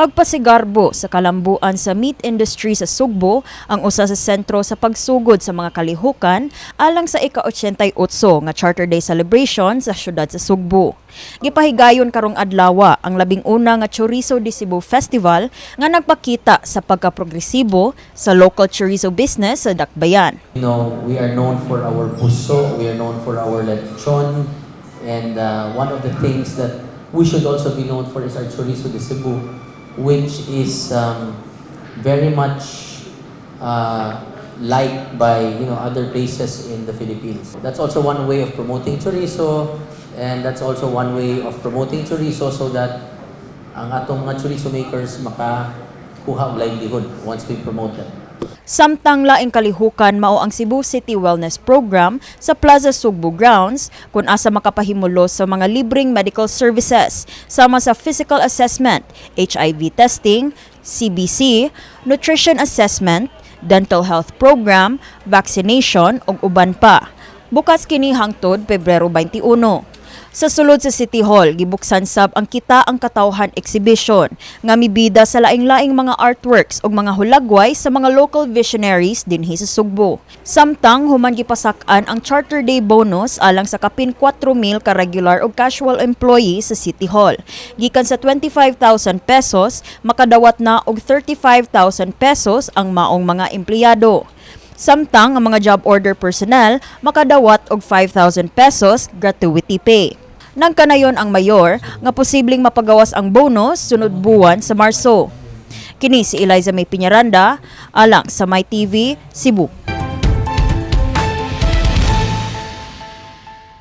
Pagpasigarbo sa kalambuan sa meat industry sa Sugbo ang usa sa sentro sa pagsugod sa mga kalihukan alang sa ika-88 nga Charter Day celebration sa syudad sa Sugbo. Gipahigayon karong adlawa ang 11 nga Chorizo de Cebu Festival nga nagpakita sa pagkaprogresibo sa local chorizo business sa Dakbayan. We are known for our puso, we are known for our lechon, and one of the things that we should also be known for is our chorizo de Cebu, which is very much liked by other places in the Philippines. That's also one way of promoting chorizo, and that's also one way of promoting chorizo so that ang atong mga chorizo makers makakuha og livelihood once we promote them. Samtang laing kalihukan mao ang Cebu City Wellness Program sa Plaza Sugbo Grounds kung asa makapahimulos sa mga libreng medical services sama sa physical assessment, HIV testing, CBC, nutrition assessment, dental health program, vaccination ug uban pa. Bukas kini hangtod Pebrero 21. Sa sulod sa City Hall, gibuksan sab ang Kita ang Katawhan exhibition nga mibida sa laing-laing mga artworks ug mga hulagway sa mga local visionaries dinhi sa Sugbo. Samtang human gipasak-an ang Charter Day bonus alang sa kapin 4,000 ka regular ug casual employee sa City Hall. Gikan sa 25,000 pesos, makadawat na og 35,000 pesos ang maong mga empleyado. Samtang ang mga job order personnel makadawat og 5,000 pesos gratuity pay. Nagkanayon ang mayor nga posibleng mapagawas ang bonus sunod buwan sa Marso. Kini si Eliza May Piñaranda, alang sa My TV, Cebu.